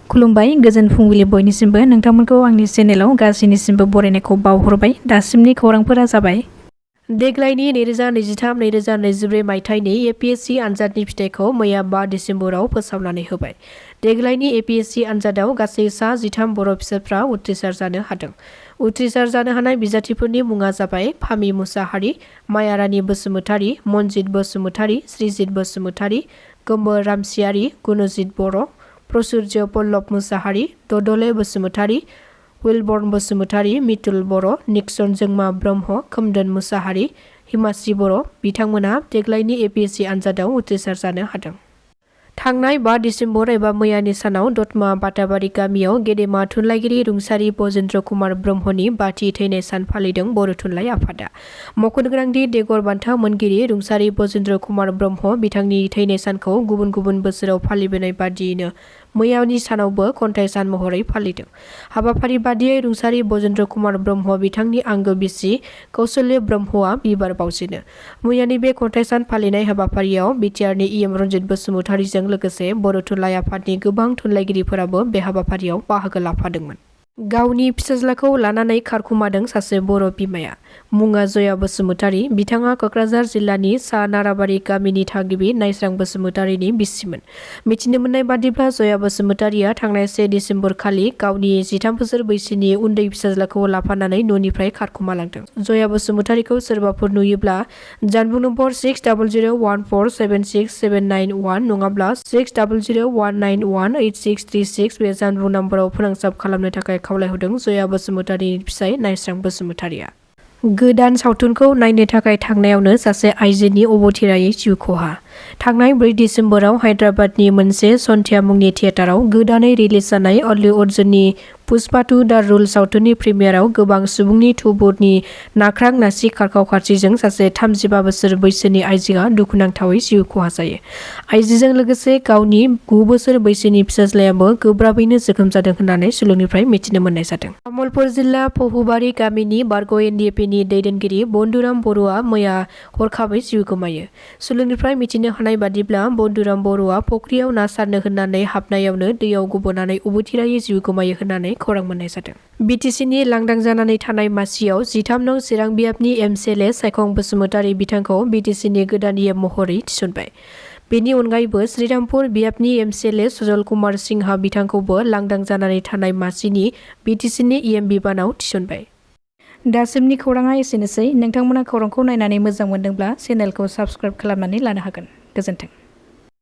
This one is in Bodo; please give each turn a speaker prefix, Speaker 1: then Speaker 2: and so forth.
Speaker 1: खुलुमबाय गोजोन फुंबिलि बयनिसिमबो नोंथांमोनखौ आंनि चेनेलाव गासैनिसिमबो बरायनायखौ बावहरबाय। दासिमनि खौरांफोरा जाबाय देग्लायनि 2023-2024 मायथाइनि एपीएससी आनजादनि फिथाइखौ मैया 5 डिसेम्बराव फोसावनानै होबाय। देग्लायनि एपीएससी आनजादाव गासै सा 13 बर' फिसाफ्रा उथ्रिसार जानो हादों। उथ्रिसार जानो हानाय बिजाथिफोरनि मुङा जाबाय फामि मुसाहारि, मायारानि बसुमतारी, मनजित बसुमतारी, श्रीजित बसुमतारी, गोमबोर रामसियारि, गुनुजित बर', प्रसुर्य पल्लभ मुसाहारि, ददले बसुमतारी, विलबर्न बसुमतारी, मितुल बर', निक्सन जोंमा ब्रह्म, खोमदोन मुसाहारि, हिमाश्री बर' बिथांमोना देग्लायनि एपीएससी आनजादाव उथ्रिसार जानो हादों। थांनाय 5 डिसेम्बर एबा मैयानि सानाव दतमा बाटाबारि गामियाव गेदेमा थुनलाइगिरि रुंसारि बजेन्द्र कुमार ब्रह्मनि बाथि थैनाय सान फालिदों बर' थुनलाइ आफादा। मख'नो गोनांदि देगर बान्था मोनगिरि रुंसारि बजेन्द्र कुमार ब्रह्म बिथांनि थैनाय सानखौ गुबुन गुबुन बोसोराव फालिबोनाय बादियैनो मैयानि सानावबो खन्थाइ सान महरै फालिदों। हाबाफारि बादियै रुंसारि बजेन्द्र कुमार ब्रह्म बिथांनि आंगो बिसि कौसल्य ब्रह्मआ बिबार बावजेनो। मैयानि बे खन्थाइ सान फालिनाय हाबाफारियाव बिटिआरनि इएम रन्जित बसुमतारीजों लोगोसे बर' थुनलाइ आफादनि गोबां थुनलाइगिरिफोराबो बे हाबाफारियाव बाहागो लाफादोंमोन। गावनि फिसाज्लाखौ लानानै खारखुमादों सासे बर' बिमाया। मुङा जया बसुमतारी, बिथाङा क'क्राझार जिल्लानि सा नाराबारि गामिनि थागिबि नायस्रां बसुमतारीनि बिसिमोन। मिथिनो मोननाय बादिब्ला जया बसुमतारीया थांनाय 1 डिसेम्बर खालि गावनि 13 बोसोर बैसोनि उन्दै फिसाज्लाखौ लाफानानै न'निफ्राय खारखुमालांदों। जया बसुमतारीखौ सोरबाफोर नुयोब्ला जानबुं नम्बर 6001476791 नङाब्ला 6001918636 बे जानबुं नम्बराव फोनांजाब खालामनो थाखाय खावलायहरदों जया बसुमतारीनि फिसाय नायस्रां बसुमतारीया। गोदान सावथुनखौ नायनो थाखाय थांनायावनो सासे आइजोनि अबथिरायै जिउ खहा। थांनाय 4 डिसेम्बराव हायद्राबादनि मोनसे सन्ध्या मुंनि थियेटाराव गोदानै रिलिज जानाय अल्लु अर्जुननि पुष्पा 2 दा रुल सावथुननि प्रिमियाराव गोबां सुबुंनि थुबुरनि नाख्रां नासि खारखाव खारसिजों सासे 35 बोसोर बैसोनि आइजोआ दुखुनांथावै जिउ खहा जायो। आइजोजों लोगोसे गावनि 9 बोसोर बैसोनि फिसाज्लायाबो गोब्राबैनो जोखोम जादों होननानै सुलुंनिफ्राय मिथिनो मोननाय जादों। तामुलपुर जिल्ला पहुबारि गामिनि बारग' एनडिएफिनि दैदेनगिरि बन्दुराम बर'आ मैया हरखाबै जिउ गोमायो। सुलुंनिफ्राय मिथिनो हानाय बादिब्ला बन्दुराम बर'आ फख्रियाव ना सारनो होननानै हाबनायावनो दैयाव गबनानै अबथिरायै जिउ गोमायो होननानै खौरां मोननाय जादों। बिटिसिनि लांदां जानानै थानाय मासियाव 13 नं चिरां बियाबनि एमसिएलए सायखं बसुमतारी बिथांखौ बिटिसिनि गोदान इएम महरै थिसनबाय। बेनि अनगायैबो श्रीरामपुर बियाबनि एमसिएलए सजल कुमार सिंहा बिथांखौबो लांदां जानानै थानाय मासिनि बिटिसिनि इएम बिबानाव थिसनबाय। दासिमनि खौराङा एसेनोसै। नोंथांमोना खौरांखौ नायनानै मोजां मोनदोंब्ला चेनेलखौ साबस्क्राइब खालामनानै लानो हागोन। गोजोन्थों।